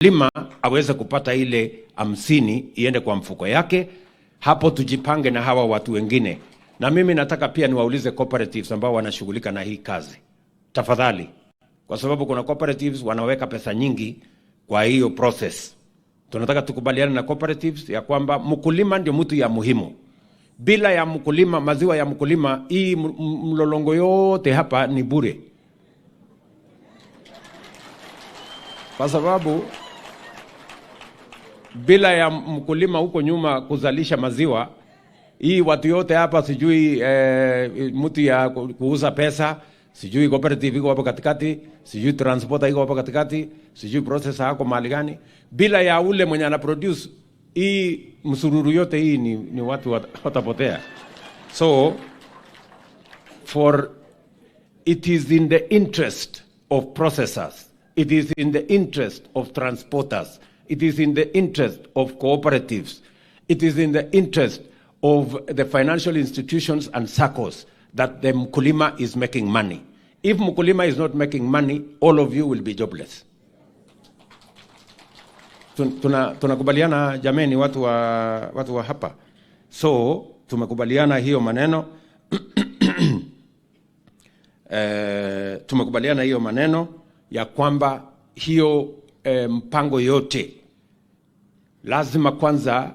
Mkulima aweze kupata ile 50 iende kwa mfuko yake. Hapo tujipange na hawa watu wengine. Na mimi nataka pia niwaulize cooperatives ambao wanashughulika na hii kazi, tafadhali, kwa sababu kuna cooperatives wanaweka pesa nyingi kwa hiyo process. Tunataka tukubaliane na cooperatives ya kwamba mkulima ndio mtu ya muhimu. Bila ya mkulima, maziwa ya mkulima, hii mlolongo yote hapa ni bure, kwa sababu bila ya mkulima huko nyuma kuzalisha maziwa hii watu yote hapa sijui mtu ya kuuza pesa, sijui cooperative iko hapo katikati, sijui transporter iko hapo katikati, sijui processor yako mahali gani. Bila ya ule mwenye ana produce hii msururu yote hii ni watu watapotea. So for it is in the interest of processors, it is in the interest of transporters, it is in the interest of cooperatives, it is in the interest of the financial institutions and SACCOs that the mkulima is making money. If mkulima is not making money, all of you will be jobless. Tunakubaliana jameni, watu wa hapa. So tumekubaliana hiyo maneno tumekubaliana hiyo maneno ya kwamba hiyo mpango yote lazima kwanza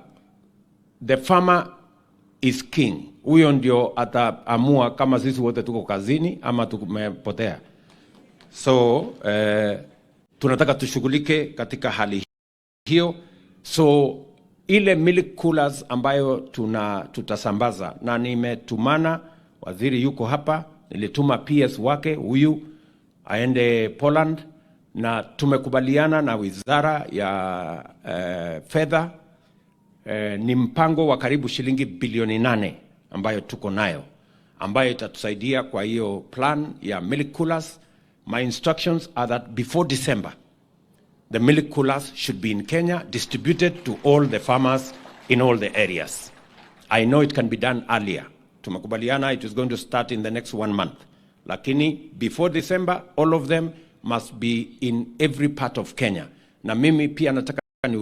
the farmer is king. Huyo ndio ataamua kama sisi wote tuko kazini ama tumepotea. So tunataka tushughulike katika hali hiyo. So ile milk coolers ambayo tutasambaza, na nimetumana, waziri yuko hapa, nilituma PS wake huyu aende Poland, na tumekubaliana na wizara ya fedha ni mpango wa karibu shilingi bilioni 8 ambayo tuko nayo ambayo itatusaidia kwa hiyo plan ya milk coolers. My instructions are that before December the milk coolers should be in Kenya, distributed to all the farmers in all the areas. I know it can be done earlier. Tumekubaliana it is going to start in the next one month. Lakini before December, all of them must be in every part of Kenya. Na mimi pia nataka